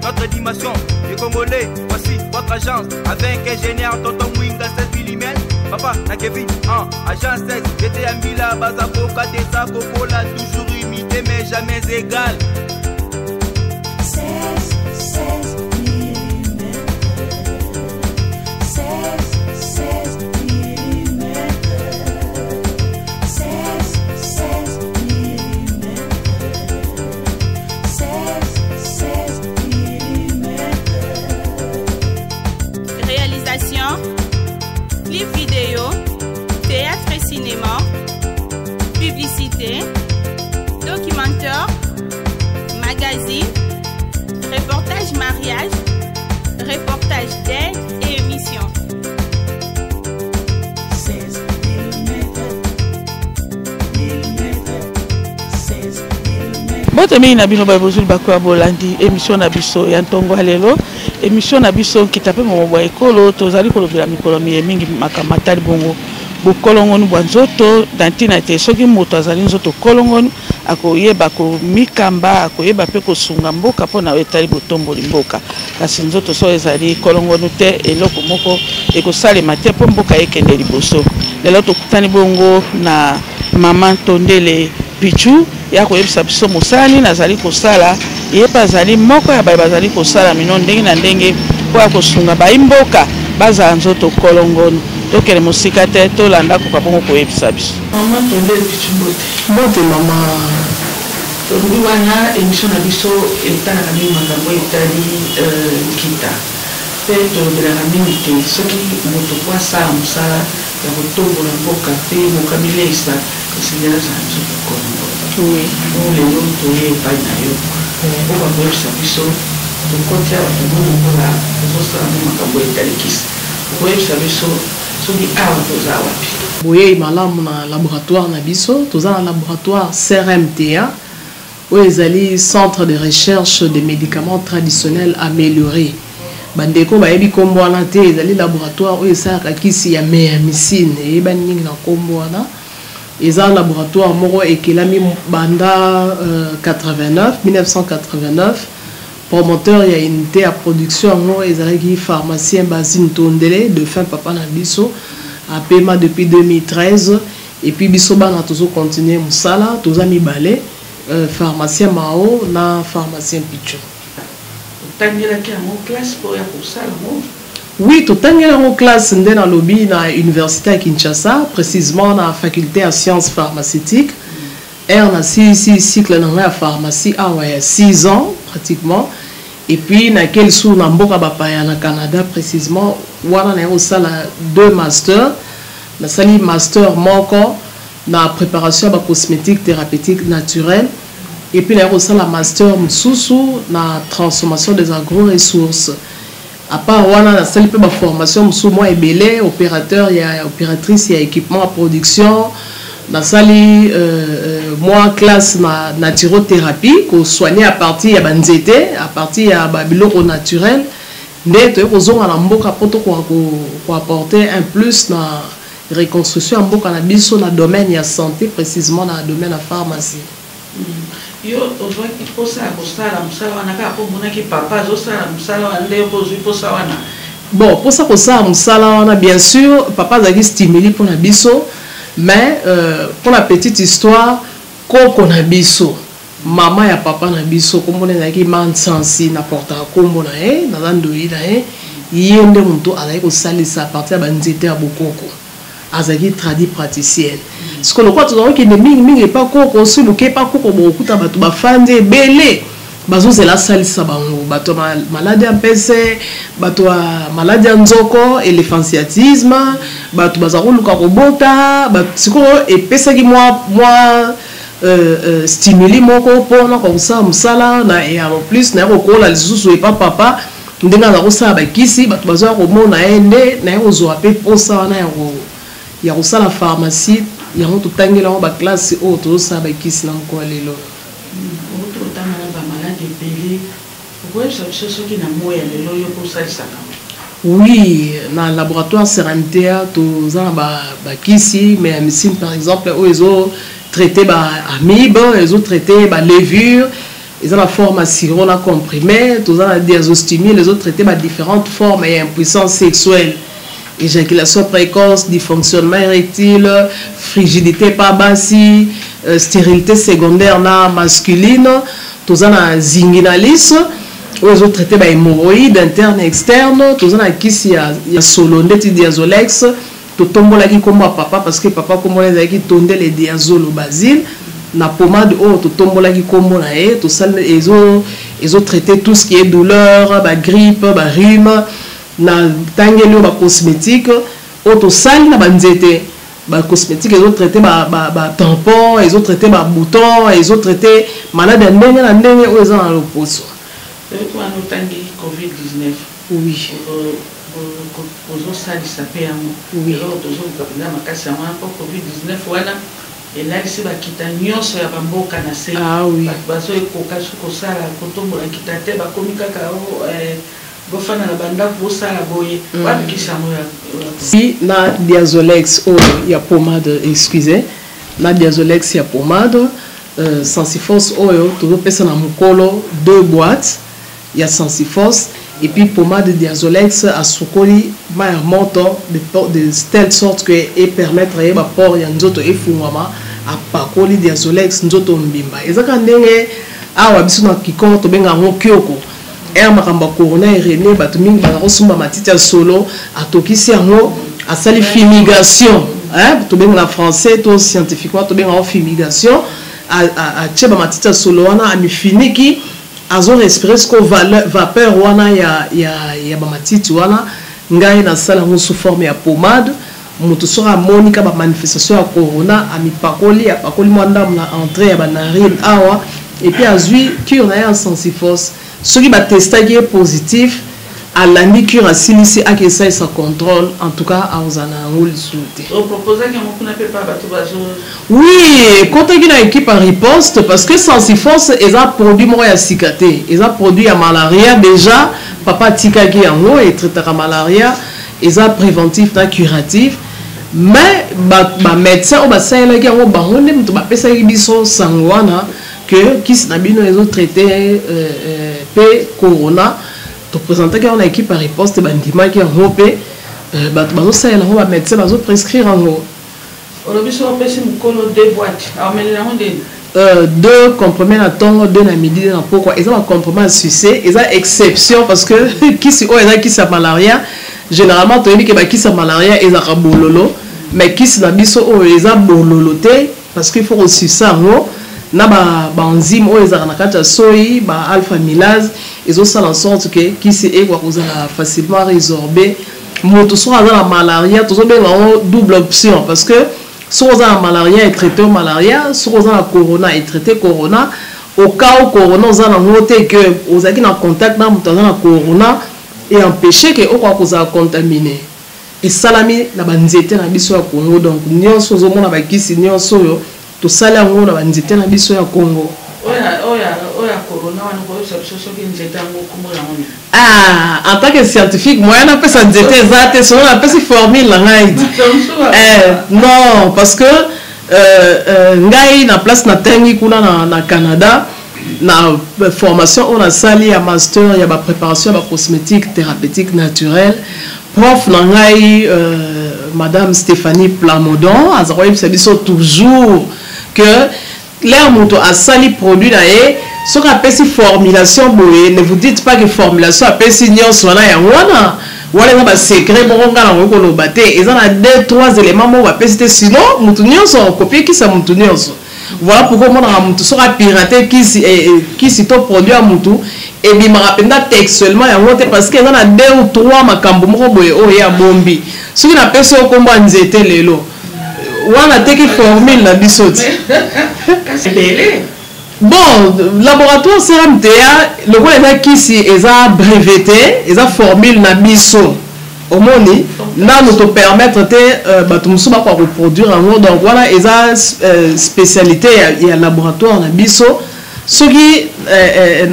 notre dimension. Les Congolais, voici votre agence. Avec ingénieur Tonton Mwinga 16 mm. Papa, na Kevin, en agence 16. J'étais à Mila, Bazaboka, Desa, Kokola, toujours imité mais jamais égal. 16, 16 mm. 16, 16 mm. 16, 16 mm. 16, 16 mm. Réalisation, clip vidéo, théâtre et cinéma, publicité, documentaire, magazine, reportage mariage, reportage d'aide et émission. 16 mm. 16 mm. Mbote mingi na bino babozuli bako ya bolandi émission na biso ya ntongo ya lelo, émission na biso Nkita mpe Momo bwa Ekolo. Tozali kolobela mikolo miye mingi makambo matali bongo bokolongonu bwa nzoto, na ntina ete soki moto azali nzoto kolongonu, akoyeba komikamba, akoyeba mpe kosunga mboka mpo na oyo etali botomboli mboka. Kasi nzoto so ezali kolongonu te, eloko moko ekosalema te mpo mboka ekende liboso. Lelo tokutani bongo na mama Ntondele Pichu ya koyebisa biso mosala nini azali kosala. Ye mpe azali moko ya baye bazali kosala mino ndenge na ndenge mpo ya kosunga bayi mboka bazala nzoto kolongono. Tokende mosika te, tolanda koka bongo koyebisa biso. Mama Ntondele Pichu, mbote. Mbote mama. Tolobi wana émission na biso etalaka mingi makambo etali nkita, mpe tolobelaka mingi te soki moto po asala mosala ya kotombola mboka mpe moka mileisa, esengeli azala nzoto kolongono. Bongo lelo toye epai na yo mpo bakoyebisa biso, tokoti awa tomoni lokola ozosala mo makambo etali kisi. Okoyebisa biso soki awa toza wapi? Boyei malamu na laboratoire na biso. Toza na laboratoire CRMTA, oyo ezali Centre de recherche des médicaments traditionnels améliorés. Bandeko bayebi nkombo wana te, ezali laboratoire oyo esalaka kisi ya meamicine, eyebani mingi na nkombo wana. Eza laboratoire moko ekelami banda 89, 1989. Promoteur ya unité ya production yango ezalaki pharmacien Basile Ntondele, défunt papa na biso, apema depuis 2013. Et puis biso bana tozo continuer mosala, toza mibale, pharmacien Mao na pharmacien Picho. Otangelaki yango classe mpo ya kosala yango? Oui, totangeli yango classe nde nalobi na université ya Kinshasa, précisément na faculté ya sciences pharmaceutiques. R na sisi cycle na ngai ya pharmacie awa ya 6 ans pratiquement, et puis nakei lisusu na mboka bapaya, na Canada précisément. Wana naye kosala deux masters. Nasali master moko na préparation ya bacosmétique thérapeutique naturelle, et puis naye kosala master mosusu na transformation des agro-ressources. À part wana, nasali mpe baformation mosusu mwa ebele, opérateur ya opératrice ya équipement ya production. Nasali mwa classe na naturothérapie, kosoigner à partir ya banzete, à partir ya babiloko naturel. Nde toye kozonga na mboka mpo tokoka koapporter un plus na reconstruction ya mboka na biso na domaine ya santé, précisément na domaine ya pharmacie. Yo ozwaki mposa ya kosala mosala wana kaka mpo omonaki papa azosala mosala wana, nde yo mpo ozwi mposa wana? Bon, mposa kosala mosala wana, bien sûr papa azalaki stimuli mpona biso, mais mpona petite histoire, koko na biso, mama ya papa na biso, nkombo na ezalaki Mansansi, na portaka nkombo na ye, naza ndoyi na ye. Ye nde moto azalaki kosalisa partir ya banzete ya bokoko, azalaki tradi praticienne. Sikoyo lokola tozalaki kokende mingimingi epa koko, soki boke epa koko bokokuta bato bafandi ebele bazozela asalisa bango, bato ya maladi ya mpese, bato ya maladi ya nzoko, éléphantiatisme, bato baza koluka kobota. Sikoyo epesaki mwa stimuli moko mpona kosala mosala na ya en plus. Naye kokola lisusu epa papa, ndenge aza kosala bakisi, bato bazoya komona ye, nde naye kozwa mpe mposa wana ya kosala pharmacie. Yango totangela yango baklasse oyo tozosala bakisi na mokolo ya lelo. Outi otanga na bamaladi ebele, okoyebisa biso soki na moi ya lelo yo mpo osalisaka? Oui, na laboratoire CRMTA toza na bakisi meamicine par exemple, oyo ezotraite baamibe, ezotraite balevure. Eza na forme ya sirop na comprimé. Toza na diazostimule, ezotraite ba différentes formes ya impuissance sexuelle: éjaculation précoce, dysfonctionnement érectile, frigidité pa basi, stérilité secondaire na masculine. Toza na zinginalis oyo ezotraite bahémorroïde interne et externe. Toza na kisi ya solo ndeti Diazolex. Totombolaki nkombo ya papa parce que papa nkombo na ezalaki Tondele Diazolo Basile. Na pomade oyo totombolaki nkombo na ye, tosali ezotraite tout ce qui est douleur, bagrippe, barhume. Na ntangeli oyo bacosmétique oyo tosali na banzete, bacosmétique ezotraite batampon, ezotraite babouton, ezotraite malade ya ndenge na ndenge oyo eza na loposo. Wana otangi COVID-19. Oui. Ozosalisa mpe yango? Oui. Eloko tozoluka mpenza makasi yango wana, mpo COVID-19 wana elalisi bakita nyonso ya bamboka na se. Ah oui. Bato bazoekoka soki kosala kotombola nkita te, bakomi kaka bofanda na bandako, bosala boye. Wabikisa yango Si na Diazolex oyo ya pomade, excusez, na Diazolex ya pomade, Sensifos oyo tozopesa na mokolo deux boîtes ya Sensifos et puis pomade Diazolex, asukoli mai ya moto de telle sorte que epermettre ye bapores ya nzoto efungwama, apakoli Diazolex nzoto mbimba. Eza kaka ndenge awa biso na Kikongo tobenga yango kioko. Ere makambo ya corona erene, bato mingi baza kosomba matiti ya solo, atokisi yango, asali fumigation, hein, tobenga na français to scientifiquement tobenga yango fumigation. Atie bamatiti ya solo wana, amifiniki, azorespire siko vapeur wana ya bamatiti wana. Ngai nasala yango sous forme ya pomade. Moto soki amoni ka bamanifestation ya corona, amipakoli, apakoli mwa ndambo na entrée ya banarine awa et puis azwi cure na ye ya Sensifos. Soki batestaki ye positif, alandi cure, asilisi, ake esalisa contrôle, en tout cas akozala na yango lisusu te. Oproposaki yango kuna mpe pa bato bazo Oui, ekotaki na équipe ya riposte parce que Sensifos eza produit moko ya sika te, eza produit ya malaria. Déjà papa atikaki yango, etraitaka malaria, eza préventif na curatif. Mais bamédecin oyo basalelaki yango, bango nde moto bapesaki biso sango wana que kisi na bino ezotraite mpe corona. Toprésentaki yango na équipe ya riposte, bandimaki yango mpe bato bazosalela yango, bamédecin bazoprescrire yango. Olobi soki opesi mokolo deux boîte, aomelela yango ndeni? Deux comprimés na ntongo, deux na midi, deux na pokwa. Eza bacomprimé ya sucé, eza exception parce que kisi oyo eza kisi ya malaria. Généralement toyebi ke bakisi ya malaria ezalaka bololo, mais kisi na biso oyo eza bololo te parce que il faut kosucer yango na baenzyme oyo ezalaka na kati ya soi, ba alpha amylase, ezosala en sorte ke kisi ekoka kozala facilement résorbé. Moto soki aza na malaria, tozobenga yango double option parce que soki oza na malaria, etraite malaria, soki oza na corona, etraite corona. Au cas où corona oza nango te, ke ozalaki na contact na moto aza na corona, e empêche ke okoka kozala contaminé. Esalami na banzete na biso ya Congo. Donc nyonso ozomona, bakisi nyonso oyo tosali yango na banzete na biso ya Congo. Oyo ya corona wana, koyebisa biso soki nzete yango kombo yango nini? Ah, en tant que scientifique, moyen napesa nzete eza te. Soki napesi formule na ngai, non, parce que ngai na place natangi kuna na Canada, na formation oyo nasali ya master ya bapréparation ya bacosmétique thérapeutique naturelle, prof na ngai, madame Stéphanie Plamodon, aza koyebisa biso toujours que l'heure moto asali produit na ye, soki apesi formulation boye, ne vous dites pas que formulation apesi nyonso wana yango wana. Wana eza basecret moko ngai nangoki koloba te. Eza na deux trois éléments moko bapesi te, sinon motu nyonso akopie kisi ya motu nyonso. Voilà pourquoi omonaka motu soki apirate kisi, kisi to produit ya motu, ebimaka mpenza textuellement yango te parce que eza na deux ou trois makambo moko boye oyo ye abombi. Soki napesi yo nkombo ya nzete lelo wana, teki formule na biso ti. Kasi ebele. Bon, laboratoire CRMTA, lokola eza kisi eza breveté, eza formule na biso, omoni nanu topermettre te bato mosusu bakoka koproduire yango. Donc wana eza spécialité ya laboratoire na biso. Soki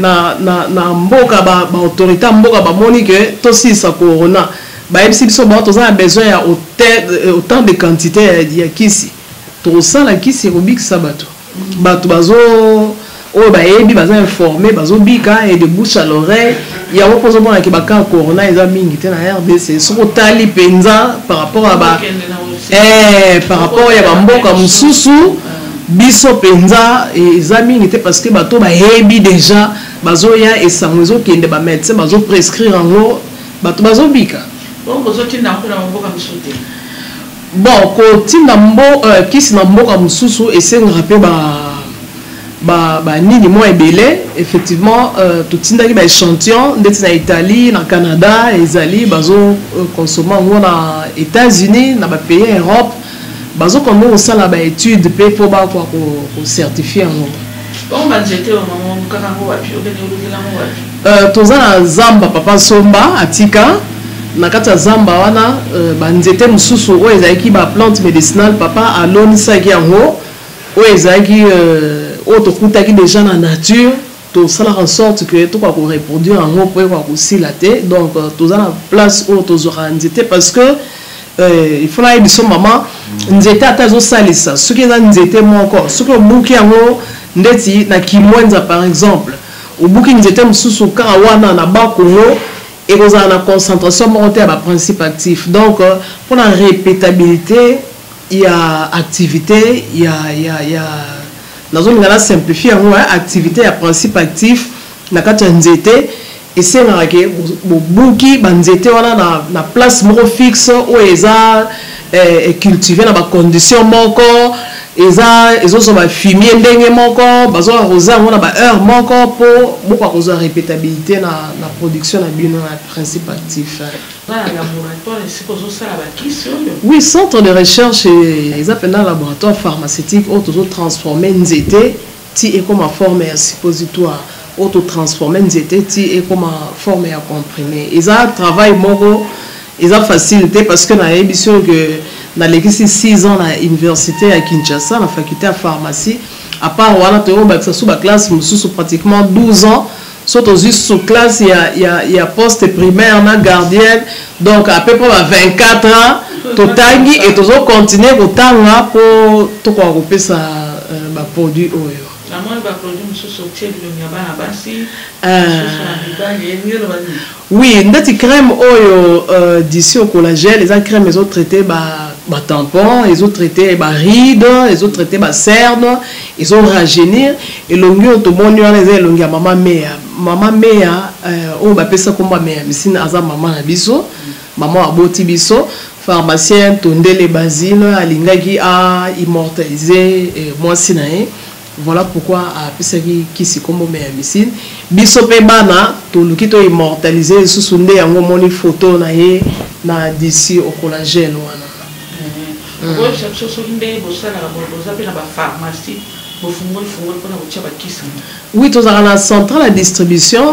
na mboka baautorité ya mboka bamoni ke tosilisa corona, bayebisi biso bao toza na besoin ya autant de quantité ya kisi, tokosala kisi ekobikisa bato. Bato bazo Oyo bayebi baza informe, bazobika, et de bouche à l'oreille. Yango mpo ozomonaki baka corona eza mingi te na RDC. Soki otali mpenza par rapport ya ba par rapport ya bamboka mosusu, biso mpenza eza mingi te, parce que bato bayebi déjà, bazoya, esango ezokende, bamédecin bazoprescrire yango, bato bazobika. Bon, kotinda mbo kisi na mboka mosusu esengaka mpe ba banini mwa ebele. Effectivement, totindaki baéchantillon ndeti na Italie, na Canada, ezali bazoconsommer yango, na États-Unis, na bapays ya Europe. Bazokonde kosala baétude mpe mpo bakoka kocertifier yango. Toza na zamba, papa Somba atika na kati ya zamba wana banzete mosusu oyo ezalaki baplante médicinale. Papa alonisaki yango, oyo ezalaki oyo tokutaki déjà na nature. Tosalaka en sorte que tokoka koreproduire yango mpo ekoka kosila te. Donc toza na place oyo tozwaka nzete, parce que il faut nayebi biso, mama, nzete ata ezosalisa, soki eza nzete moko, soki obuki yango ndeti na Kimwenza par exemple, obuki nzete mosusu kaka wana na Bakongo, ekozala na concentration moko te ya baprincipe actif. Donc mpona répétabilité ya activité ya nazolinga na simplifie yango, activité ya principe actif na kati ya nzete, esengaka ke bobuki banzete wana na place moko fixe oyo eza cultive na bacondition moko, eza ezozwa bafumier ndenge moko, bazoarroser yango na baheure moko, mpo bokoka kozwa répétabilité na production na bino na principe actif. Oui, centre de recherche eza mpenza laboratoire pharmaceutique oyo tozotransforme nzete ti ekoma forme ya suppositoire, oyo totransforme nzete ti ekoma forme ya comprimé. Eza travail moko eza facile te, parce que nayebi soki ke nalekisi 6 ans na université ya Kinshasa, na faculté ya pharmacie. À part wana, toyobakisa su baclasse mosusu, pratiquement 12 ans. So tozwi sous classe ya poste primaire na gardienne, donc à peu près ba 24 ans totangi et tozocontinue kotanga mpo tokoka kopesa baproduit oyo. Namoni baproduit mosusu otie bilongi ya bana basi, mosusu na mibali. Elingi eloba nini? Oui, ndeti crème oyo d'ici au collagène, eza crème ezotraite batampon, ezotraite baride, ezotraite bacerne, ezorajeunir elongi. Oyo tomoni wana eza elongi ya mama Meya. Mama Meya oyo bapesa nkombo ya Meya Misine, aza mama na biso, mama aboti biso. Pharmacien Tondele Basile alingaki a immortaliser mwasi na ye. Voilà pourquoi apesaki kisi nkombo Meya Misine. Biso mpe bana toluki toimmortaliser lisusu, nde yango omoni photo na ye na d'ici au collagène wana. Okoyebisa biso soki nde bosalaka, boza mpe na bapharmacie, bofungoli fungoli mpona kotia bakisi? Oui, tozalaka na centrale ya distribution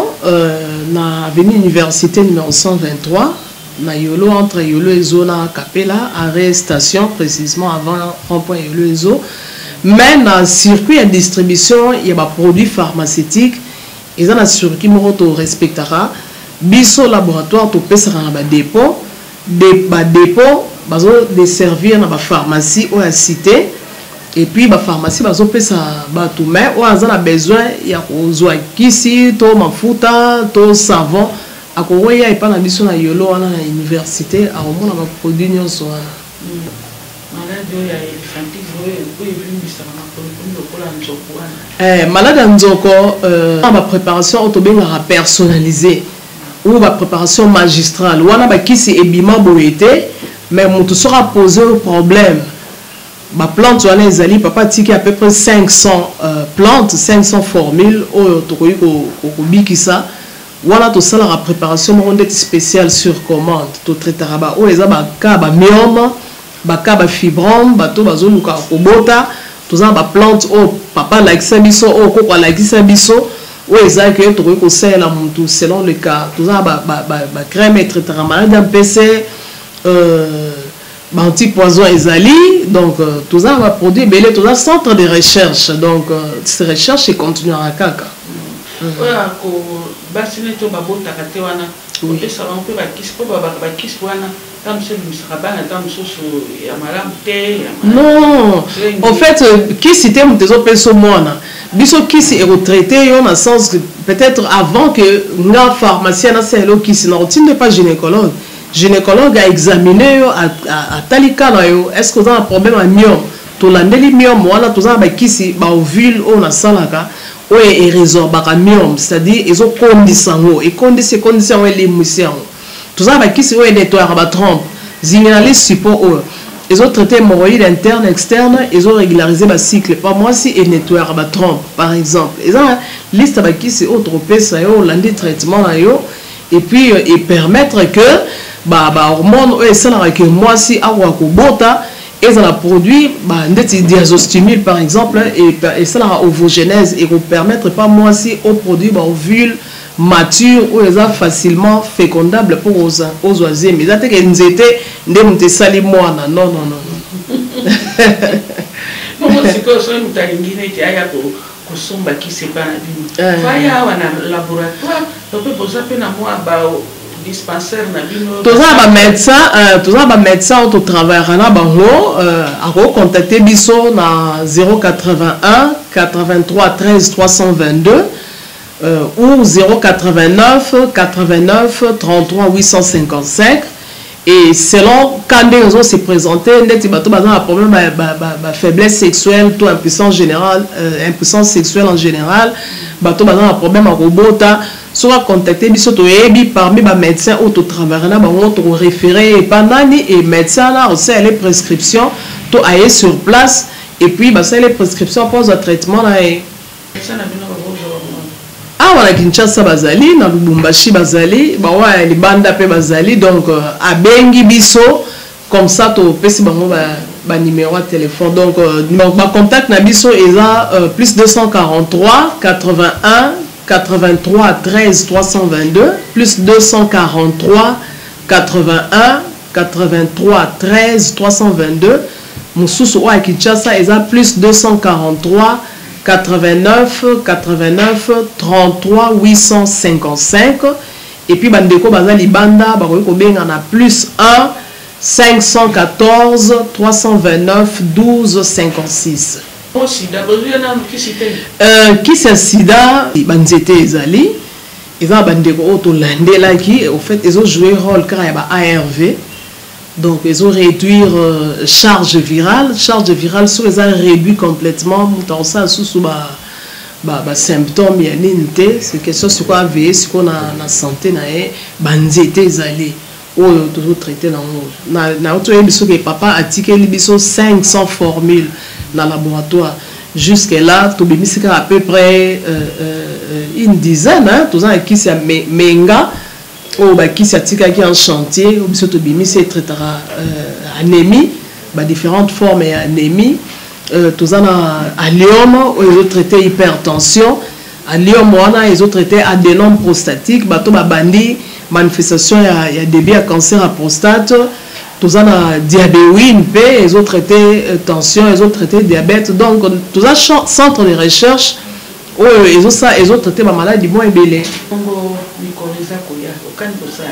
na avenue Université numéro 123 na Yolo, entre Yolo Ezo na Kapela, arrêt station, précisément avant rond-point Yolo Ezo. Mais na circuit ya distribution ya baproduit pharmaceutique, eza na circuit moko torespectaka. Biso laboratoire topesaka na badépôt, badépôt bazodesservir na bapharmacie oyo ya cité, et puis bapharmacie bazopesa bato. Mais oyo aza na besoin ya kozwa kisi to mafuta to savon, akokoya epa na biso na Yolo wana na université, akomona baproduit nyonso wana. Maladi oyo ya éléphantitis, oyo evimbisaka makolo, komi lokola nzoko wana? Maladi ya nzoko, bapréparation oyo tobengaka personnalisé ou bapréparation magistrale wana, bakisi ebima boye te. Mais moto soki apose problème, baplante wana ezali. Papa atiki à peu près 500 plantes, 500 formules oyo tokoki kobikisa. Wana tosalaka préparation moko ndeti spéciale sur commande. Totraitaka baoyo eza baka bamyome, baka bafibrome, bato bazoluka kobota. Toza na baplante oyo papa alakisa biso, oyo koko alakisa biso, oyo eza ke tokoki kosalela motu selon le cas. Toza na bacrème etraitaka maladi ya mpese, baantipoison ezali. Donc toza na baproduit ebele. Toza centre de recherche, donc recherche econtinuera kaka. Oyo ako basi neti oyo babotaka te wana, opesa bango mpe bakisi, mpo babaka bakisi wana ta mosusu ebimisaka bana ta mosusu ya malamu te? Non, en fait kisi te moto ezopesa mwana. Biso kisi ekotraite yo na sens que peut-être avant que nga pharmacien nasalela yo kisi, nakotinda epa gynécologue. Gynécologue aexamine yo, atali ka na yo, est ce que oza na problème ya myome. Tolandeli myome wana, toza na bakisi, baovule oyo nasalaka, oyo erésorbaka myome, c'est-à-dire ezokondisa yango, ekondisi, ekondisi yango, elimwisi yango. Toza na bakisi oyo enettoyaka batrompe, zingenali support oyo ezotraite hémorroïde interne, externe, ezorégulariser bacycle pa mwasi, enettoyaka batrompe par exemple. Eza na liste ya bakisi oyo tokopesa yo, olandi traitement na yo, et puis epermettre que bahormone oyo esalaka ke mwasi akoka kobota ezala produit ba, ndeti diazostimule par exemple, esalaka ovogenèse, ekopermettre pa mwasi oproduire baovule mature oyo eza facilement fécondable mpo ozwa zemi. Eza teke nzete nde moto esali mwana, non, non, non. Bongo sikoyo, soki moto alingi neti aya kosomba kisi epa na bino, faya awa na laboratoire, to mpe boza mpe na mwa ba dispensaire na bino? Toza na bamédecin, toza na bamédecin oyo totravaillaka na bango. Akocontacte biso na 081 83 13 322 ou 089 89 33 855. Et selon quand ndenge ozo se présenter, ndeti bato baza na problème ba faiblesse sexuelle to impuissance générale, impuissance sexuelle en général, bato baza na problème ya kobota, soki acontacte biso, toyebi parmi bamédecin oyo totravaillaka na bango, tokoréféré epa nani, et médecin wana osalele prescription to aye sur place, et puis basalele prescription mpo azwa traitement na ye. Médecin na bino bakozwa bango? Awa na Kinshasa bazali, na Lubumbashi bazali, bawa ya libanda mpe bazali. Donc abengi biso comme ça, topesi bango banuméro ya téléphone. Donc bacontact na biso eza plus 243 81 83 13 322, plus 243 81 83 13 322. Mosusu oyo ya Kinshasa eza plus 243 89 89 33 855. Et puis bandeko baza libanda bakoki kobenga na plus 1 514 329 12 56. O sida, bozwi nanu kisi te? Kisi ya sida, banzete ezali, eza na bandeko oyo tolandelaki. Au fait, ezojoue rôle kaka ya ba ARV, donc ezoréduire charge virale. Charge virale soki eza réduit complètement, moto akosala susu basymptôme ya nini te. C'est question sikoyo aveille sikoyo na santé na ye. Banzete ezali oyo tozotraite nango. Na toyebi soki papa atikeli biso 500 formule na laboratoire, jusque là tobimisi kaka à peu près une dizaine, hein. Toza na kisi ya menga oyo bakisi atikaki en chantier, oyo biso tobimisi, etraitaka anémie, badifférentes formes ya anémie. Toza na allium oyo ezotraite hypertension. Allium wana ezotraite adénome prostatique, bato babandi manifestation ya début ya cancer ya prostate. Toza na diabewine mpe ezotraite tension, ezotraite diabète. Donc toza centre de recherche oyo ezotraite bamaladi mwa ebele. Bongo mikolo eza koya, okani kosala?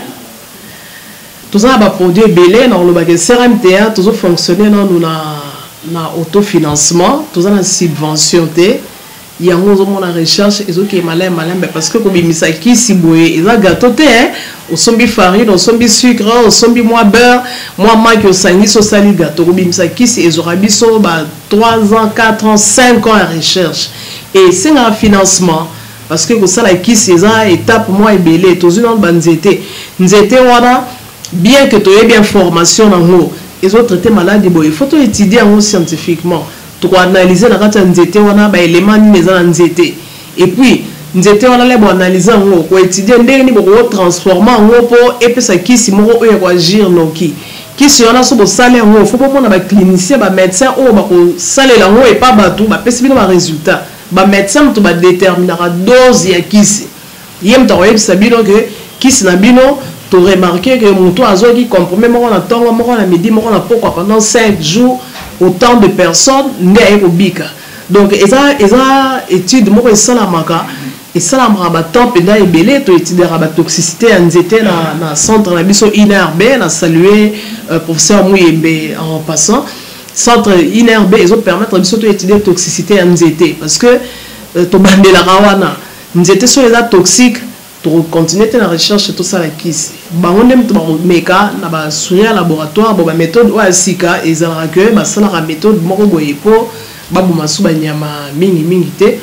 Toza na baproduit ebele. Na kolobaka CRMTA, tozofonctionne nanu na autofinancement, toza na subvention te. Yango ozomona recherche ezokende malembe malembe, parce que kobimisa kisi boye eza gâteau te, hein? Osombi farine, osombi sucre, osombi mwa beurre, mwa maki, osangisi, osali gâteau. Kobimisa kisi ezwaka biso ba 3 ans, 4 ans, 5 ans ya recherche, et esengaka financement, parce que kosala kisi eza étape mwa ebele. Tozwi nano banzete. Nzete wana, bien que toyebi information nango ezotraite maladi boye, il faut toétudie yango scientifiquement. Tokoanalyse na kati ya nzete wana baélément nini eza na nzete, et puis nzete wana le boanalyse yango, koétudie ndenge nini bokotransforme yango mpo epesa kisi moko oyo ekoagir noki. Kisi wana, so bosali yango, fo bomona baclinicien, bamédecin oyo bakosalela yango epa bato, bapesi bino barésultat. Bamédecin moto badeterminaka dose ya kisi. Ye moto akoyebisa bino ke kisi na bino, toremarke ke moto azwaki comprimé moko na ntongo, moko na midi, moko na pokwa pendant 5 jours, autant de personnes nde aye kobika. Donc eza étude moko esalamaka batemps mpenza ebele. Toétudiaka batoxicité ya nzete na centre na biso INRB. Na salue professeur Muyembe en passant. Centre INRB ezopermettre biso toétudie toxicité ya nzete, parce que Tobandelaka wana nzete soki eza toxique, tokocontinue te na recherche. Tosala kisi, bango nde moto bakomeka na basouris ya laboratoire. Bo baméthode oyo ya sika ezalaka ke basalaka méthode moko boye mpo baboma su banyama mingimingi te.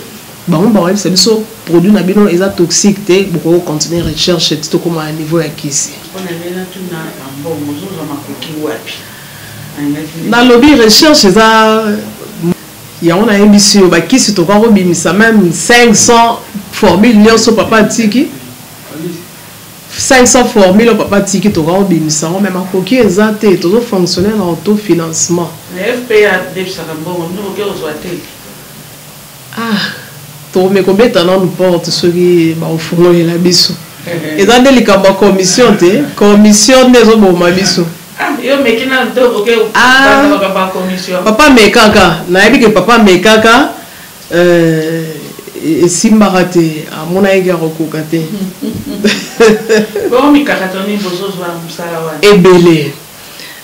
Bango bakoyebisa biso: produit na bino eza toxique te, bokoki continuer recherche ti tokóma na niveau ya kisi. Mpona nde natuna, bambongo ozozwa, makoki wapi? Nalobi recherche eza yango. Nayebisi yo, bakisi tokoka kobimisa même 500 formule nyonso papa atiki, 500 formule oyo papa atiki, tokoka kobimisa yango, mais makoki eza te. Tozofonctionne na autofinancement. Na FPA adefisaka mbongo, bino boke kozwa te? Ah, tokomi kobeta nanu porte, soki bakofungolela biso. Eza nde likambo ya commission te, commission nde ezoboma biso. Ah, yo meki nanu te, okoki Ah. banda makambo ya commission. Papa mekaka, nayebi ke papa mekaka, esimbaka te, amonaki akokoka te. Bongo mikakato nini bozozwa na mosala wana? Ebele.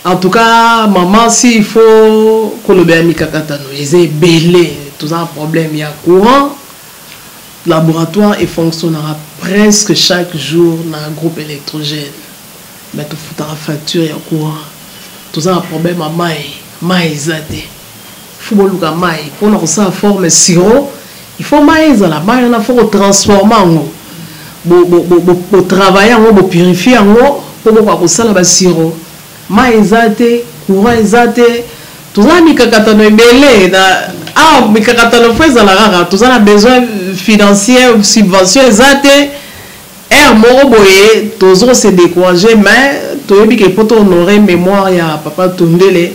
En tout cas, maman, si il faut kolobela mikakatano, eza ebele. Toza na problème ya courant. Laboratoire efonctionnera presque chaque jour na groupe électrogène, mais tofutaka facture ya courant. Toza na problème ya mai, mai eza te. Faut boluka mai mpona kosala forme sirop, il faut mai ezala. Mai wana, faut kotransforme yango, botravaille yango, bopurifie yango mpo bokoka kosala basirop. Mai eza te, courant eza te. Toza na mikakatano ebele na awa. Mikakatano faut ezala kaka. Toza na besoin financier, subvention eza te. Heure moko boye tozo se décourager, mais toyebi ke mpo tohonore mémoire ya papa Tondele,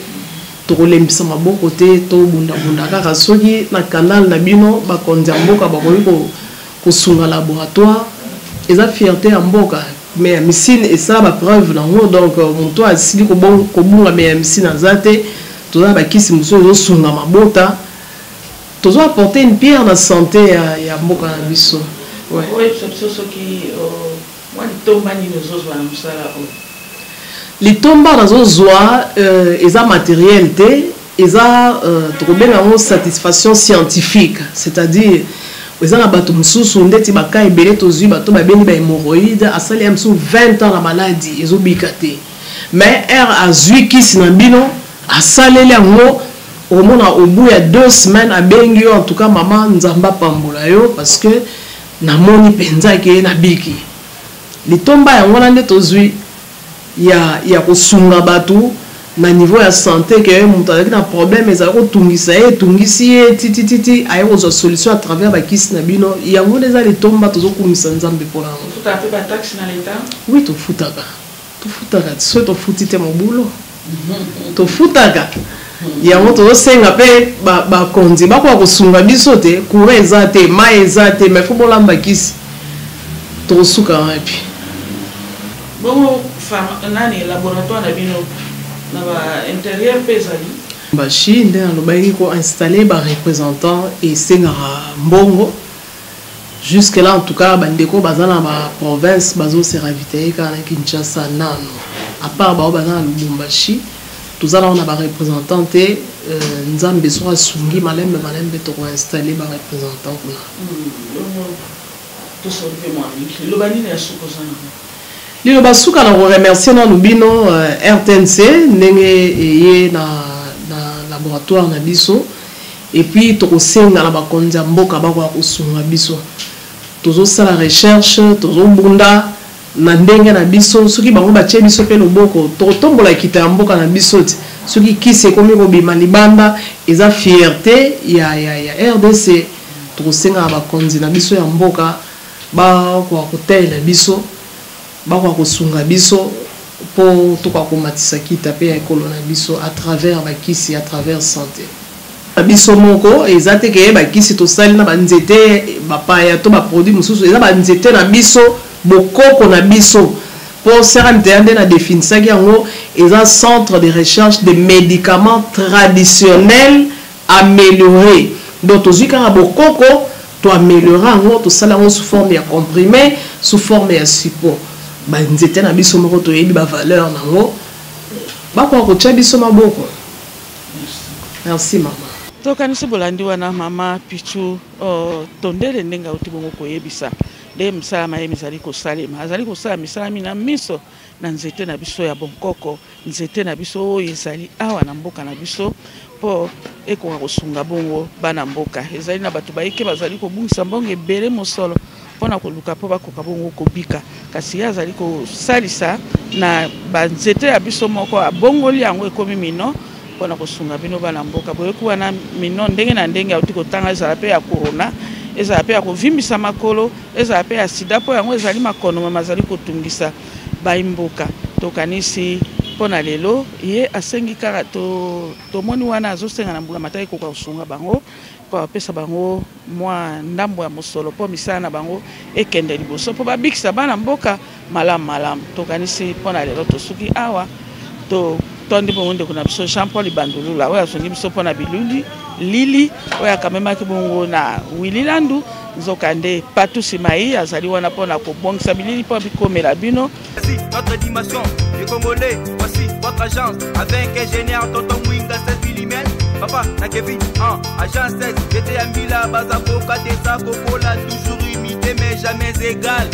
tokolembisa maboko te, tobundabunda kaka. Soki na canal na bino bakonzi ya mboka bakoki kosunga laboratoire, eza fierté ya mboka. Mais ya misine esala bapreuve nango, donc moto asili kobunga, mais ya misine aza te. Toza na bakisi mosusu ezosunga mabota, tozo apporter une pierre na santé ya mboka na biso. Ouais. Oyebisa biso soki mwa litomba nini ozozwa na mosala oyo? Litomba nazozwa eza matériel te, eza tokobenga yango satisfaction scientifique. C'est-à-dire eza na bato mosusu, ndeti baka ebele tozwi, bato babendi bahémorroïde, asali ya mosusu 20 ans na maladi, ezobika te, mais heure azwi kisi na bino, asaleli yango, omona au bout ya 2 semaines abengi yo: "En tout cas mama, Nzambe apambola yo, parce que namoni mpenza ke nabiki." Litomba yango wana nde tozwi ya kosunga bato na niveau ya santé, ke moto azalaki na problème, ezali kotungisa ye, etungisi ye titititi, aye kozwa solution à travers bakisi na bino. Yango nde eza litomba, tozokumisa Nzambe mpona yango. Ofutaka mpe bataxe na leta? Oui, tofutaka, tofutaka. Soki tofuti te, mobulu. Tofutaka yango. Tozosenga mpe bakonzi bakoka kosunga biso te. Courant eza te, mai eza te, mais faut bolamba kisi, tokosuka wapi? Bongo nani, laboratoire na bino na baintérieur mpe ezali? Bashi nde nalobaki, koinstalle bareprésentant esengaka mbongo. Jusque là, en tout cas, bandeko baza na baprovince bazose ravitaye kaka na Kinshasa nano. À part bao baza na Lubumbashi, toza nano na bareprésentant te. Nzambe soki asungi, malembe malembe tokoinstalle bareprésentant kuna. Bongo tosoli mpe mwa mingi. Liloba nini ya suka oza nango? Liloba suka, na koremercier nanu bino RTNC ndenge eye na laboratoire na biso. Et puis tokosenga na bakonzi ya mboka bakoka kosunga biso. Tozosala recherche, tozobunda na ndenge na biso. Soki bango batie biso mpe loboko, tokotombola kita ya mboka na biso ti soki kisi ekomi kobima libanda, eza fierté ya RDC. Tokosenga na bakonzi na biso ya mboka bakoka kotalela biso, bakoka kosunga biso mpo tokoka komatisa kita mpe ya ekolo na biso à travers bakisi, à travers santé na biso moko. Eza te ke bakisi tosali na banzete bapaya to baproduit mosusu, eza banzete na biso, bokoko na biso. Mpo CRMTA nde na définisaki yango, eza Centre de recherche de médicaments traditionnels améliorés. Donc tozwi kaka bokoko, toaméliore yango, tosala yango sous forme ya comprimé, sous forme ya support. Banzete na biso moko, toyebi bavaleur nango, bakoka kotia biso maboko. Merci mama. Tokanisi bolandi wana mama Pichu oh, Tondele ndenge auti bongo koyebisa nde misala maye mizali kosalema. Azali kosala misala mina miso na nzete na biso ya bonkoko, nzete na biso oyo ezali awa na mboka na biso mpo ekoka kosunga bongo bana mboka. Ezali na bato bayike bazali kobungisa mbongo ebele mosolo mpo na koluka mpo bakoka bongo kobika, kasi ye azali kosalisa na banzete ya biso moko, abongoli yango ekomi mino mpo na kosunga bino bana mboka. Boyoki wana mino ndenge na ndenge auti kotanga, ezala mpe ya corona, ezala mpe ya kovimbisa makolo, ezala mpe ya sida, mpo yango ezali makono mazali kotungisa bai mboka. Tokanisi mpo na lelo ye asengi kaka tomoni wana azosenga na mbula matari ekoka kosunga bango mpo apesa bango mwa ndambo ya mosolo mpo misala na bango ekende liboso mpo babikisa bana mboka malamu malamu. Tokanisi mpo na lelo tosuki awa. Totondi bongo ndeko na biso Jean Paul Bandulula oyo azongi biso mpo na biluli lili oyo akamemaki bongo na Willy Landu. Nzokande Patou Simai azali wana mpo na kobongisa bilili mpo bikomela bino. Voici notre dimension du Congolais, voici votre agence avec ingénieur Tonton Mwinga 16 mm, papa na Kevin en agence 16, j'étais à Mbila, Bazaboka, Desa, Kokola, toujours imité mais jamais égal.